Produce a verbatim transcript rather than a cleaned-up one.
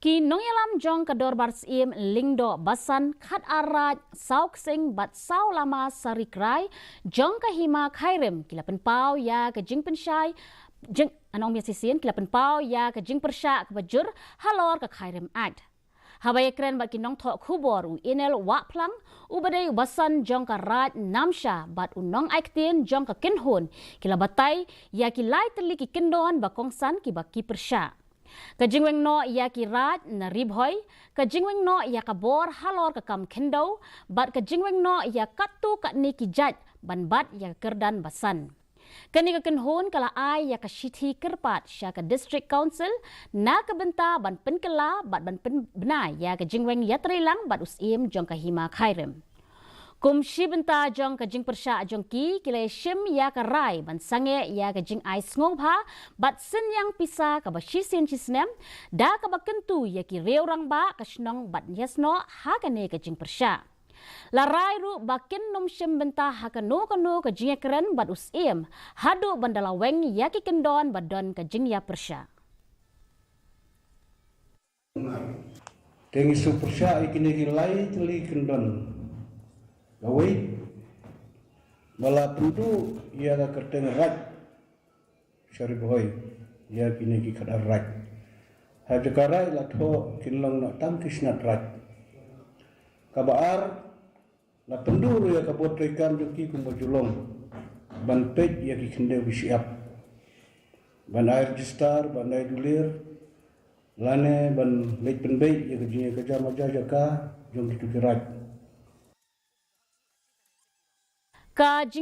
Ki nongïalam jong ka Dorbar Syiem Lyngdoh Basan, Khatar Raid, Sawksing bad Sawlama Sari Krai jong ka Hima Khyrim ki la pynpaw ïa ka jingpynshai jing anong mia sisien ki la pynpaw ïa ka jingpyrshah kaba jur halor ka Khyrim Act. Haba ïakren bad ki nongthoh khubor u Enel Wahphlang, uba dei u basan jong ka Raid Namsha bad u nongai ktien jong ka kynhun, ki la batai ïa ki lai tylli ki kyndon ba kongsan kiba ki pyrshah. Ka jingweng noh ïa ki raid na Ri Bhoi, ka jingweng noh ïa ka bor halor ka kam khyndew, bad ka jingweng noh ïa katto katne ki jait ban bat ïa ka kyrdan basan. Kane ka kynhun ka la ai ïa ka shithi kyrpad sha ka District Council na ka bynta ban pynkylla bad ban pynbna ïa ka jingweng ïatreilang bad u Syiem jong ka Hima Khyrim. Kum shi bynta jong ka jingpyrshah jong ki, ki la shim ïa ka rai ban sangeh ïa ka jingai sngewbha bad synñiang pisa kaba shisien shisnem, da kaba kyntu ïa ki riew rangbah ka shnong ban ïasnoh ha kane ka jingpyrshah. La rai ruh ba kin nym shim bynta ha kano kano ka jingïakren bad u Syiem haduh ban da la weng ïa ki kyndon ba don ka jingïapyrshah. Te ngi shu pyrshah ïa kine ki lai tylli kyndon. Kawei, ba la pynduh ïa ka kyrteng Raid sha Ri Bhoi ïa kine ki Khatar Raid. Ha jaka Raid la thoh kin long noh tang ki Shnat Raid. Kaba ar, la pynduh ruh ïa ka bor treikam jong ki kumba ju long ban peit ïa ki khyndew ki shyiap, ban ai register, ban ai dulir, lane ban leit pynbeit ïa ka jingïakajia maja jaka jong kito ki raid. Ka